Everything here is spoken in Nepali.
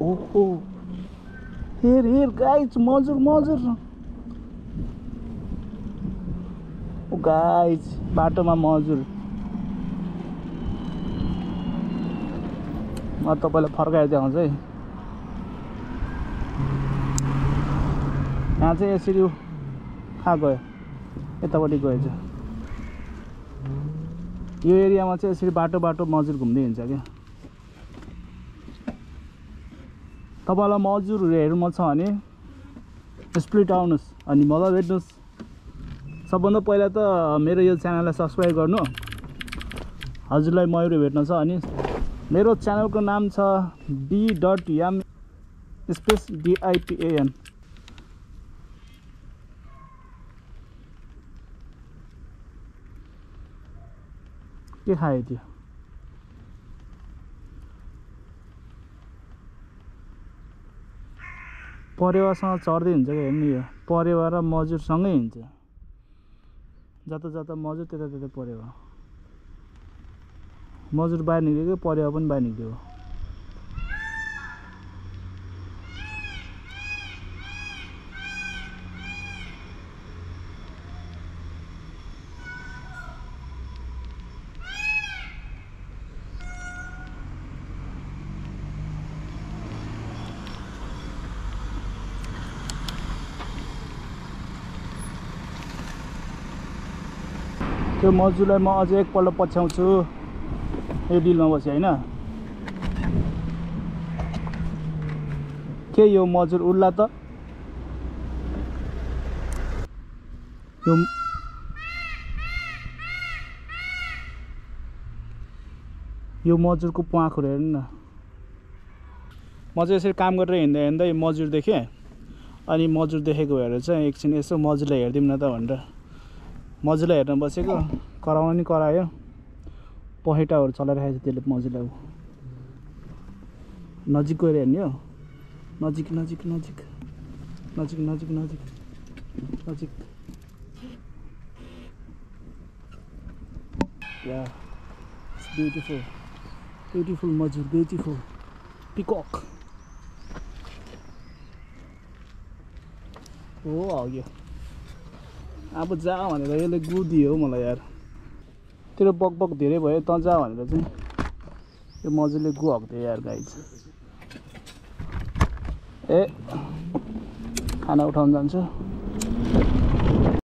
ओहो हेर गाइज मजुर ओ गाइज बाटोमा मजुर म तपाईलाई फर्काएर देखाउँछु है यहाँ चाहिँ यसरी कहाँ गयो यतापट्टि गएछ यो एरियामा चाहिँ यसरी बाटो मजुर घुम्दै हिँड्छ क्या तपाईलाई मजुरहरू हेर्नु मन छ भने स्प्लिट आउनुहोस् अनि मलाई भेट्नुहोस् सबभन्दा पहिला त मेरो यो च्यानललाई सब्स्क्राइब गर्नु हजुरलाई मयुर भेट्न छ अनि मेरो च्यानलको नाम छ b.yam स्पेस DIPAN के खायो त्यो परेवासँग चढ्दै हुन्छ क्या हेर्नु यो परेवा र मजुरसँगै हिँड्छ जता मजुर त्यता परेवा मजुर बाहिर निक्लेको परेवा पनि बाहिर निक्लेको त्यो मजुरलाई म अझै एकपल्ट पछ्याउँछु यो डिलमा बसी हैन के यो मजुर उड्ला त यो मजुरको प्वाखुर हेर्नु न म चाहिँ यसरी काम गरेर हिँड्दै मजुर देखेँ अनि मजुर देखेको भएर चाहिँ एकछिन यसो मजुरलाई हेर्दिउँ न त भनेर मजुरलाई हेर्न बसेको कराउन नि करायो पहेटाहरू चलाइरहेको छ त्यसले मजुरलाई नजिक गएर हेर्ने हो नजिक या ब्युटिफुल मजुर ब्युटिफुल पिकॉक हो आयो अब जा भनेर यसले गुदियो हो मलाई यार तेरो बकबक धेरै भयो त जा भनेर चाहिँ यो मजुरले गु हक्दियो यार गाइज ए खाना उठाउन जान्छु